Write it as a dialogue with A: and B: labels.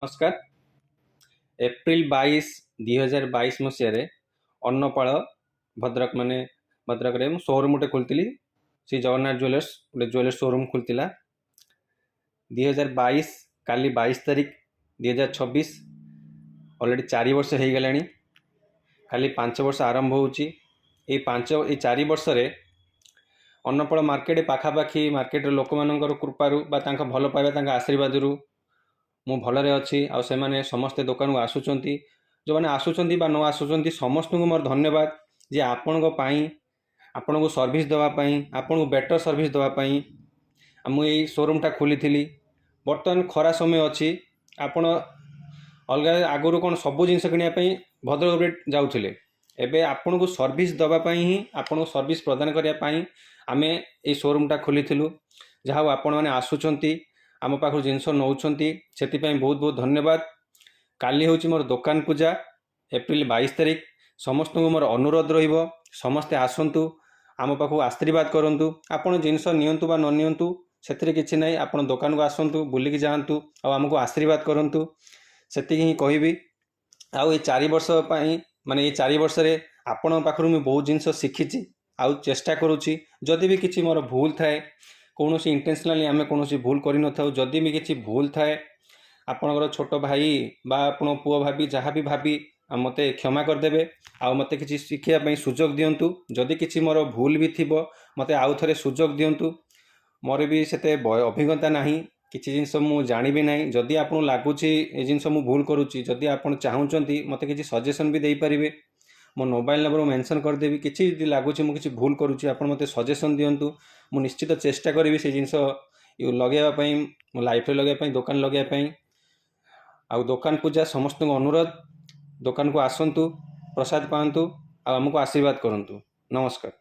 A: ନମସ୍କାର। ଏପ୍ରିଲ 22, 2022 ମସିହାରେ ଅନ୍ନପାଳ ଭଦ୍ରକ, ମାନେ ଭଦ୍ରକରେ ମୁଁ ସୋରୁମ୍ ଗୋଟେ ଖୋଲିଥିଲି। ଶ୍ରୀ ଜଗନ୍ନାଥ ଜୁଏଲର୍ସ, ଗୋଟେ ଜୁଏଲର୍ସ ସୋରୁମ୍ ଖୋଲିଥିଲା 2022। କାଲି 22 ତାରିଖ, 2026, ଅଲରେଡ଼ି 4 ବର୍ଷ ହେଇଗଲାଣି। କାଲି 5 ବର୍ଷ ଆରମ୍ଭ ହେଉଛି। ଏଇ 4 ବର୍ଷରେ ଅନ୍ନପାଳ ମାର୍କେଟ ପାଖାପାଖି ମାର୍କେଟର ଲୋକମାନଙ୍କର କୃପାରୁ ବା ତାଙ୍କ ଭଲ ପାଇବା, ତାଙ୍କ ଆଶୀର୍ବାଦରୁ ମୁଁ ଭଲରେ ଅଛି। ଆଉ ସେମାନେ ସମସ୍ତେ ଦୋକାନକୁ ଆସୁଛନ୍ତି। ଯେଉଁମାନେ ଆସୁଛନ୍ତି ବା ନ ଆସୁଛନ୍ତି, ସମସ୍ତଙ୍କୁ ମୋର ଧନ୍ୟବାଦ ଯେ ଆପଣଙ୍କ ପାଇଁ, ଆପଣଙ୍କୁ ସର୍ଭିସ୍ ଦେବା ପାଇଁ, ଆପଣଙ୍କୁ ବେଟର୍ ସର୍ଭିସ୍ ଦେବା ପାଇଁ ମୁଁ ଏଇ ସୋରୁମ୍ଟା ଖୋଲିଥିଲି। ବର୍ତ୍ତମାନ ଖରା ସମୟ ଅଛି। ଆପଣ ଅଲଗା ଆଗରୁ କ'ଣ ସବୁ ଜିନିଷ କିଣିବା ପାଇଁ ଭଦ୍ରକ ଯାଉଥିଲେ। ଏବେ ଆପଣଙ୍କୁ ସର୍ଭିସ୍ ଦେବା ପାଇଁ ହିଁ, ଆପଣଙ୍କୁ ସର୍ଭିସ୍ ପ୍ରଦାନ କରିବା ପାଇଁ ଆମେ ଏଇ ସୋରୁମ୍ଟା ଖୋଲିଥିଲୁ। ଯାହା ହଉ, ଆପଣମାନେ ଆସୁଛନ୍ତି, ଆମ ପାଖରୁ ଜିନିଷ ନେଉଛନ୍ତି, ସେଥିପାଇଁ ବହୁତ ବହୁତ ଧନ୍ୟବାଦ। କାଲି ହେଉଛି ମୋର ଦୋକାନ ପୂଜା, ଏପ୍ରିଲ 22 ତାରିଖ। ସମସ୍ତଙ୍କୁ ମୋର ଅନୁରୋଧ ରହିବ, ସମସ୍ତେ ଆସନ୍ତୁ, ଆମ ପାଖକୁ ଆଶୀର୍ବାଦ କରନ୍ତୁ। ଆପଣ ଜିନିଷ ନିଅନ୍ତୁ ବା ନ ନିଅନ୍ତୁ, ସେଥିରେ କିଛି ନାହିଁ। ଆପଣ ଦୋକାନକୁ ଆସନ୍ତୁ, ବୁଲିକି ଯାଆନ୍ତୁ ଆଉ ଆମକୁ ଆଶୀର୍ବାଦ କରନ୍ତୁ, ସେତିକି ହିଁ କହିବି। ଆଉ ଏଇ 4 ବର୍ଷ ପାଇଁ, ମାନେ ଏଇ 4 ବର୍ଷରେ ଆପଣଙ୍କ ପାଖରୁ ମୁଁ ବହୁତ ଜିନିଷ ଶିଖିଛି ଆଉ ଚେଷ୍ଟା କରୁଛି। ଯଦି ବି କିଛି ମୋର ଭୁଲ ଥାଏ, କୌଣସି ଇଣ୍ଟେନସନାଲି ଆମେ କୌଣସି ଭୁଲ କରିନଥାଉ, ଯଦି ବି କିଛି ଭୁଲ ଥାଏ, ଆପଣଙ୍କର ଛୋଟ ଭାଇ ବା ଆପଣଙ୍କ ପୁଅ ଭାବି, ଯାହା ବି ଭାବି ମୋତେ କ୍ଷମା କରିଦେବେ ଆଉ ମୋତେ କିଛି ଶିଖିବା ପାଇଁ ସୁଯୋଗ ଦିଅନ୍ତୁ। ଯଦି କିଛି ମୋର ଭୁଲ ବି ଥିବ, ମୋତେ ଆଉ ଥରେ ସୁଯୋଗ ଦିଅନ୍ତୁ। ମୋର ବି ସେତେ ଅଭିଜ୍ଞତା ନାହିଁ, କିଛି ଜିନିଷ ମୁଁ ଜାଣିବି ନାହିଁ। ଯଦି ଆପଣଙ୍କୁ ଲାଗୁଛି ଏ ଜିନିଷ ମୁଁ ଭୁଲ କରୁଛି, ଯଦି ଆପଣ ଚାହୁଁଛନ୍ତି, ମୋତେ କିଛି ସଜେସନ୍ ବି ଦେଇପାରିବେ। ମୋ ମୋବାଇଲ୍ ନମ୍ବର ମୁଁ ମେନସନ୍ କରିଦେବି। କିଛି ଯଦି ଲାଗୁଛି ମୁଁ କିଛି ଭୁଲ କରୁଛି, ଆପଣ ମୋତେ ସଜେସନ୍ ଦିଅନ୍ତୁ। ମୁଁ ନିଶ୍ଚିତ ଚେଷ୍ଟା କରିବି ସେ ଜିନିଷ ଲଗାଇବା ପାଇଁ, ମୋ ଲାଇଫ୍ରେ ଲଗାଇବା ପାଇଁ, ଦୋକାନ ଲଗାଇବା ପାଇଁ। ଆଉ ଦୋକାନ ପୂଜା, ସମସ୍ତଙ୍କୁ ଅନୁରୋଧ, ଦୋକାନକୁ ଆସନ୍ତୁ, ପ୍ରସାଦ ପାଆନ୍ତୁ ଆଉ ଆମକୁ ଆଶୀର୍ବାଦ କରନ୍ତୁ। ନମସ୍କାର।